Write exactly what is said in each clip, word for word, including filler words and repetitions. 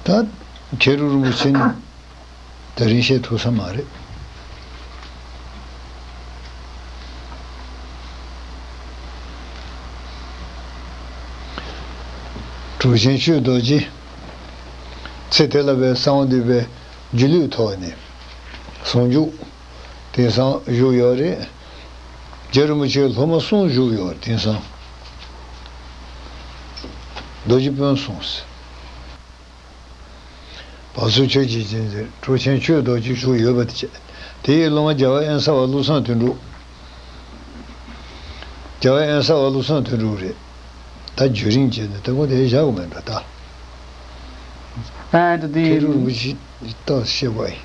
ད་མཁས་གྲུབ་རིན་པོ་ཆེ་ནི་དེ་རིང་བཤད་ཐུབ་ས་མ་རེད། གྲུབ་ཆེན་ཆོས་རྡོ་རྗེ་ཚེ་དེ་ལ་བའི་གསང་བ་འདུས་པའི་སྒྱུ་ལུས་ཐོག་ནས་ཟུང་འཇུག་དེང་སང་བཞུགས་ཡོད་རེད། རྗེ་རིན་པོ་ཆེ་སློབ་མ་གསུམ་བཞུགས་ཡོད་རེད། དེང་སང་རྡོ་རྗེ་སྤུན་གསུམ་ཟེར། བ་སུ་ཆོས་ཀྱི་རྗེ་འཛིན་གྲུབ་ཆེན་ཆོས་རྡོ་རྗེ་བཞུགས་ཡོད་པ་དེ་བྱས། དེ་ཡི་སློབ་མ་རྒྱལ་བ་དབེན་ས་པ་བློ་བཟང་དོན་གྲུབ། རྒྱལ་བ་དབེན་ས་པ་བློ་བཟང་དོན་གྲུབ་རེད། ད་བརྒྱུད་རིམ་བྱས་ནས་ལྟ་བུ་དེ་བཞག་གི་མེད་འགྲོ་ད། And the མཁས་གྲུབ་རིན་པོ་ཆེ་རྟགས་བཤད་པ་ཡིན།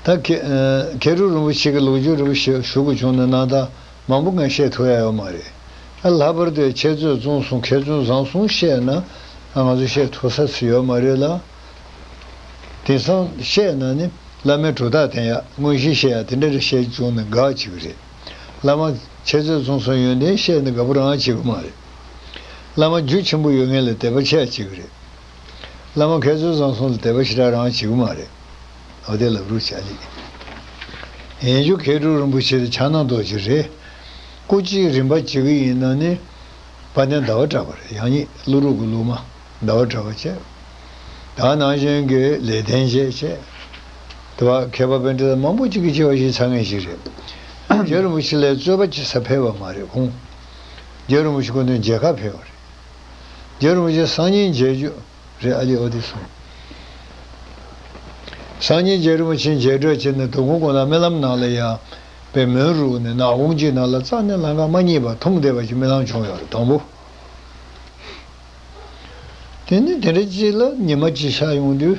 ད་མཁས་ཨ་མཁས་གྲུབ་རིན་པོ་ཆེ་གི་ལོ་རྒྱུས་རིན་པོ་ཆེ་ཞུ་དགོས་བྱུང་ན་རྣམ་ཐར་མང་པོ་ངས་བཤད་ཐུབ་ཡ་ཡོད་མ་རེད། ཨ་ལྷག་པར་དུ་འཆད་རྩོད་རྩོམ་གསུམ་མཁས་བཙུན་བཟང་གསུམ་བཤད་ན་ཨ་ང་ཚོ་བཤད་ཐུབ་ས་ཞིག་ཡོད་མ་རེད་ལ། དེང་སང་བཤད་ན་ནི་བླ་མའི་གྲུབ་རྟགས་བསྟན་ཡ་དངོས་གཞི་བཤད་ཡ་དེ་འདྲ་རེ་བཤད་བྱུང་ན་དགའ་བྱེད་ཀྱི་རེད། བླ་མ་འཆད་རྩོད་རྩོམ་གསུམ་ཡོན་ཏན་བཤད་ན་དགའ་པོ་རང་བྱེད་ཀྱི་མ་རེད། བླ་མ་རྒྱུ་ཆེན་པོ་ཡོད་མཁན་ལ་དད་པ་ཆེ་བ་བྱེད་ཀྱི་རེད། བླ་མ་མཁས་བཙུན་བཟང་གསུམ་ལ་དད་པ་ཞེ་དྲག་རང་བྱེད་ཀྱི་མ་རེད། འོ་དེ་ལབ་རུ་བྱ་ལེ། ཡན་ཆོད་མཁས་གྲུབ་རིན་པོ་ཆེ་དེ་ཕྱག་ན་རྡོ་རྗེ་རེད། སྐུ་སྐྱེའི་རིམ་པ་བྱེད་ཀྱི་ཡིན་ན་ནི་དཔལ་ལྡན་ཟླ་བ་གྲགས་པ་རེད། ཡང་སྙིང་ཀླུ་སྒྲུབ་ཀྱི་སློབ་མ་ཟླ་བ་གྲགས་པ་བྱས། ད་ནང་བཞིན་གྱི་ལེགས་ལྡན་འབྱེད་བྱས། དེ་བ་མཁས་པ་པཎྜི་ཏ་མང་པོ་ཅིག་གིས་བྱས་པ་ཞིག་ཚང་མཁན་ཞིག་རེད། རྗེ་རིན་པོ་ཆེ་ལ་རྩོད་པ་བྱེད་ས་ཕེབས་པ་མ་རེད་ཁོང་། རྗེ་རིན་པོ་ཆེ་སྐུ་མདུན་མཇལ་ཁ་ཕེབས་པ་རེད། རྗེ་རིན་པོ་ཆེ་སང་ཉིན་མཇལ་རྒྱུ་རེད། ཨ་ལི་འོ་དེ་སོང་། སང་ཉིན་རྗེ་རིན་པོ་ཆེ་མཇལ་འཕྲད་བྱས་ནས་དོ་དགོང་དགོང་ན་རྨི་ལམ་ནང་ལ་ཡང་པའི་མོན་རུ་ནས་ནག་ཁུང་གཅིག་ནང་ལ་རྩ་ནས་ལམ་ཁ་མ་རྙེད་པ་འཐོམ་བསྡད་པ་ཞིག་རྨི་ལམ་བྱུང་ཡོད་རེད་དང་པོ། དེ་ནས་དེ་འདྲ་ཅིག་ལ་ཉི་མ་གཅིག་ཤར་ཡོང་དུས།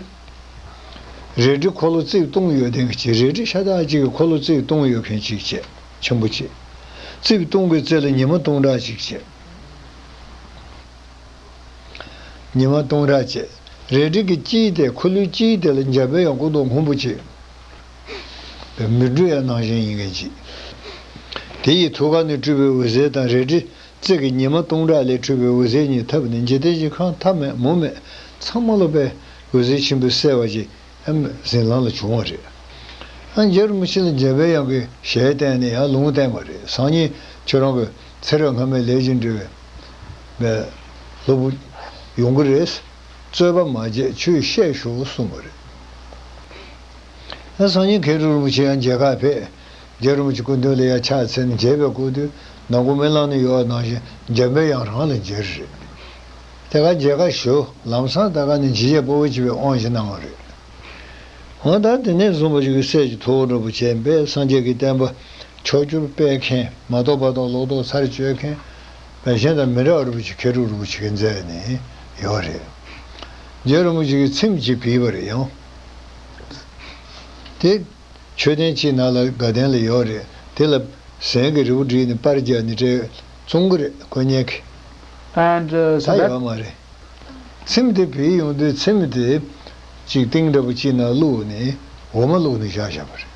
རལ་གྲི་འཁོར་ལོ་རྩིབས་སྟོང་ཡོད་མཁན་གྱི་རལ་གྲི་ཤ་སྟག་ཅིག་གི་འཁོར་ལོ་རྩིབས་སྟོང་ཡོད་མཁན་ཅིག་བྱས་ཆེན་པོ་ཅིག་རྩིབས་སྟོང་གི་རྩེ་ལ་ཉི་མ་སྟོང་ཕྲག་ཅིག་བྱས། ཉི་མ་སྟོང་ཕྲག་བྱས། རལ་གྲི་གི་དཀྱིལ་དེ་ཁུ་ལུའི་དཀྱིལ་དེ་ལ་འཇམ་པའི་དབྱངས་སྐུ་མདོག་སྔོན་པོ་ཅིག་མི་འགྲོ་ཡ་ནང་བཞིན་ཡིན་མཁན་ཅིག་དེ་ཡི་ཐུགས་ཀ་ནས་སྤྲུལ་པའི་འོད་ཟེར་དང་རལ་གྲི་རྩེ་གི་ཉི་མ་སྟོང་ཕྲག་ལས་འཕྲོས་པའི་འོད་ཟེར་གཉིས་འཐབ་ནས་འཇིག་རྟེན་གྱི་ཁམས་མཐའ་མེད་མུ་མེད་ཚང་མ་ལོ་པའི་འོད་ཟེར་ཆེན་པོས་གསལ་བ་ཅིག་ཨ་མ་གཟིམ་ལམ་ལ་བྱུང་བ་རེད། ཨ་རྗེ་རིན་པོ་ཆེ་ལ་འཇམ་པའི་དབྱངས་ཀྱི་ཞལ་བསྟན་ནས་ཡང་ལུང་བསྟན་པ་རེད། སང་ཉིན་ཁྱོད་རང་གི་ཚེ་རབས་སྔ་མའི་ལས་ཀྱི་འབྲེལ་བའི་སློབ་བུ་ཡོང་གི་རེད། རྩོད་པ་མ་བྱེད་ཆོས་བཤད་ཤོག་གསུངས་པ་རེད། ཨ་སང་ཉིན་མཁས་གྲུབ་རིན་པོ་ཆེ་ཡང་མཇལ་ཁ་ཕེབས། རྗེ་རིན་པོ་ཆེ་སྐུ་མདུན་ལ་ཡང་ཕྱག་འཚལ་ནས་མཇལ་བའི་སྐུ་མདུན་ནང་ཁུལ་རྨི་ལམ་ནས་ཡོང་བ་ནང་བཞིན་འཇམ་པའི་དབྱངས་རང་ལ་མཇལ་རེད། དེ་ག་མཇལ་ཁ་ཞུ། ལམ་སང་ད་ག་ནས་འཇིགས་བྱེད་ཕོ་བོ་བྱེད་པའི་དབང་ཞིག་གནང་བ་རེད། འོ་ད་དེ་ནས་བཟུང་བ་ཞིག་གི་སྲས་ཀྱི་ཐུ་བོ་འདྲ་པོ་བྱས་པས་སངས་རྒྱས་ཀྱི་བསྟན་པ་ཕྱོགས་བཅུར་སྤེལ་མཁན་མ་གཏོགས་པ་དང་ལོག་རྟོག་ཚར་གཅོད་མཁན་པའི་གཞན་དང་མི་འདྲ་བ་རིན་པོ་ཆེ་མཁས་གྲུབ་རིན་པོ་ཆེ་གི་མཛད་ནས་ཡོད་རེད། རྗེ་རིན་པོ་ཆེ་གི་ཚེམས་ཅིག་བྲིས་པ་རེད་ཡང་། དེ་མཆོད་རྟེན་གཅིག་ནང་ལ་དགའ་ལྡན་ལ་ཡོད་རེད། དེ་ལ་ཟན་གྱི་རི་བོ་བྲིས་ནས་པར་རྒྱག་ནས་སྤྲད་བཙོང་གི་རེད་དཀོན་གཉེར་གྱིས། And uh, so ད་that ཡོད་མ་རེད། ཚེམས་དེ་བྲིས་ཡོང་དུས་ཚེམས་དེ་གཅིག་ཏིང་འདྲ་པོ་གཅིག་ནང་བླུགས་ནས་འོ་མ་བླུགས་ནས་བཞག་བཞག་པ་རེད།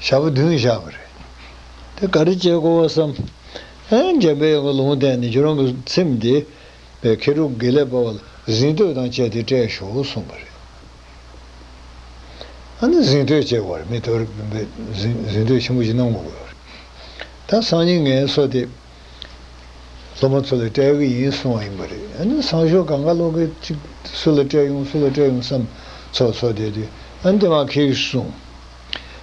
ཞག་པོ་བདུན་བཞག་པ་རེད། དེ་ག་རེ་བྱེད་དགོས་བསམ། ཨ་འཇམ་པའི་དབྱངས་ཀྱི་ལུང་བསྟན་ནས་ཁྱོད་རང་གི་ཚེམས་དེ་པའི་མཁས་གྲུབ་དགེ་ལེགས་དཔལ་བ་ལ་གཟེངས་བསྟོད་དང་བཅས་ཏེ་སྤྲད་ཤོག་གསུངས་པ་རེད། ཨ་ནི་གཟེངས་བསྟོད་བྱེད་དགོས་རེད། མི་དོར་གཟེངས་གཟེངས་བསྟོད་ཆེན་པོ་ཞིག་གནང་དགོས་ཀྱི་ཡོད་རེད། ད་སང་ཉིན་ངལ་གསོ་དེ་སློབ་མ་ཚོ་ལ་སྤྲད་གི་ཡིན་གསུངས་པ་ཡིན་པ་རེད། ཨ་ནི་སང་ཞོགས་གང་ག་ལོག་གི་ཅིག་སུ་ལ་སྤྲད་ཡོང་སུ་ལ་སྤྲད་ཡོང་བསམ་ཚོ་ཚོ་བསྡད་དུས་ཨ་ནི་དེ་མ་ཁེལ་གསུངས།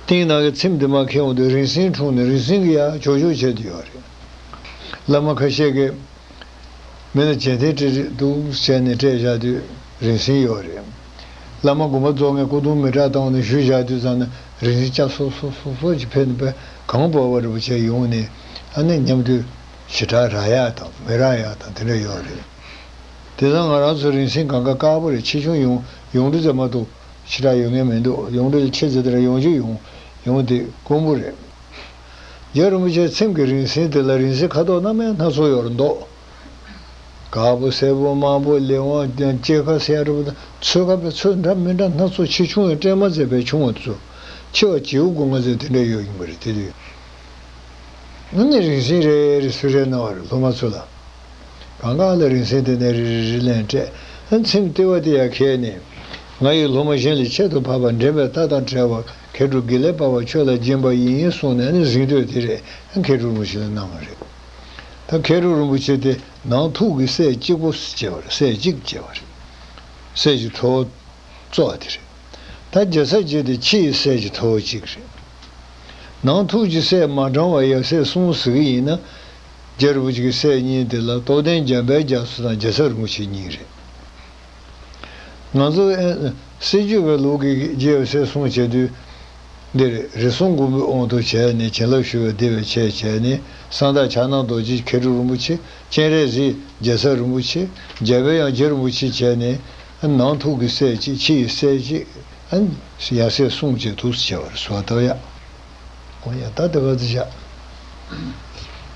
ཏིང་ནང་གི་ཚེམས་དེ་མ་ཁེལ་འོང་དུས་རིན་སེང་འཁྲུངས་ནས་རིན་སེང་གི་ཡ་ཇོ་ཇོ་བྱས་དུ་ཡོད་རེད། བླ་མ་ཁ་ཤས་ཀྱིས། མི་ལ་རྗེས་དྲན་སྤྲད་རེད་འདུག་བྱས་ནས་སྤྲད་བཞག་དུས་རིན་སེང་ཡོད་རེད། བླ་མ་དགོངས་པ་རྫོགས་ངས་སྐུ་གདུང་མི་དྲག་བཏང་ནས་ཞུས་བཞག་དུས་ཙམ་ན་རིན་སེང་སྐྱ་སོ་སོ་སོ་སོ་ཅིག་ཕེབས་ནས་པས་གང་པོ་བ་རུ་བྱས་ཡོང་ནས་ཨ་ནི་མཉམ་དུ་ཞེ་དྲག་རག་ཡག་དང་མི་རག་ཡག་དང་དེ་འདྲ་ཡོད་རེད། དེ་ཙང་ང་རང་ཚོ་རིན་སེང་གང་ག་དཀར་པོ་རེད། ཆེ་ཆུང་ཡོང་ཡོངས་འབྲེལ་ཙམ་མ་གཏོགས་ཞེ་དྲག་ཡོད་ངེས་མི་འདུག་ཡོངས་འབྲེལ་ཆེ་ཙམ་དེ་འདྲ་ཡོང་རྒྱུ་ཡོང་ཡོང་དེ་དཀོན་པོ་རེད། རྗེ་རིན་པོ་ཆེ་ཚེམས་ཀྱི་རིན་སེང་དེ་ལ་རིན་སེང་ཁ་དོག་སྣ་མིན་སྣ་ཚོགས་ཡོད་རེད་འདུག་དཀར་པོ་སེར་པོ་དམར་པོ་ལེགས་དབང་ལྕེ་ཁ་སེར་རུ་ཚོས་ཁ་པའི་ཚོས་འདྲ་མི་འདྲ་སྣ་ཚོགས་ཆེ་ཆུང་ཡང་སྤྲད་མ་མཛད་པའི་ཆུང་བ་ཚོ་ཆེ་བ་བྱིའུ་སྒོ་ང་ཚོས་དེ་འདྲ་ཡོད་ཡིན་པ་རེད། དེ་དུས་ཨ་ནི་རིན་སེང་རེ་རེ་སུ་རེ་གནང་བ་རེད། སློབ་མ་ཚོ་ལ་ གང་ག་ལ་རིང་བསྲེལ་དེ་ནས་རི་རི་རི་ལན་སྤྲད། ཨ་ཚིམ་ལྟེ་བ་དེ་ཡང་ཁྱེར་ནས། ང་ཡི་སློབ་མ་གཞན་ལས་ཁྱད་དུ་འཕགས་པ། འདྲེན་པའི་མཐའ་དང་བྲལ་བ། མཁས་གྲུབ་དགེ་ལེགས་འབར་བ་ཁྱོད་ལ་སྦྱིན་པ་ཡིན་གསུངས་ནས་ནི་གཟེངས་བསྟོད་དེ་རེད། ཨ་མཁས་གྲུབ་རིན་པོ་ཆེ་ལ་གནང་བ་རེད། ད་མཁས་གྲུབ་རིན་པོ་ཆེ་དེ་ནང་ཐུགས་ཀྱི་སྲས་གཅིག་པོ་བྱས་པ་རེད། སྲས་གཅིག་བྱས་པ་རེད། སྲས་ཀྱི་ཁྲོ་བོ་གཙོ་བོ་དེ་རེད། ད་རྒྱལ་ཚབ་བྱས་ཏེ་ཕྱི་ཡི་སྲས་ཀྱི་ཁྲོ་བོ་གཅིག་རེད། ནང་ཐུགས་ཀྱི་སྲས་མ་འགྲངས་པ་ཡབ་སྲས་གསུམ་ཟེར་གྱི་ཡིན་ན། རྒྱལ་བུ་གཅིག་གི་སྲས་གཉིས་དེ་ལ་རྟོགས་ལྡན་འཇམ་དཔལ་རྒྱ་མཚོ་དང་རྒྱལ་ཚབ་རིན་པོ་ཆེ་གཉིས་རེད། ང་ཚོ་ཨེ་སྲིད་བྱུས་པའི་ལུགས་ཀྱི་རྗེ་ཡབ་སྲས་གསུམ་བྱེད་དུས། འདིར་རིགས་གསུམ་མགོན་པོའི་དབང་དུ་བྱས་ནས་བྱིན་རླབས་ཞུ་བའི་བདེ་བའི་ཆེད་བྱས་ནས། གསང་བདག་ཕྱག་ན་རྡོ་རྗེ་མཁས་གྲུབ་རིན་པོ་ཆེ། སྤྱན་རས་གཟིགས་རྒྱལ་ཚབ་རིན་པོ་ཆེ། འཇམ་དཔལ་དབྱངས་རྗེ་རིན་པོ་ཆེ་བྱས་ནས། ནང་ཐུགས་ཀྱི་སྲས་གཅིག་ཕྱི་ཡི་སྲས་གཅིག་ཨ་ཡབ་སྲས་གསུམ་བྱས་ཐུགས་སུ་བྱས་པར་གསོལ་བ་བཏབ་ཡ། འོ་ཡ། ད་དེ་ག་ཚོད་བྱ།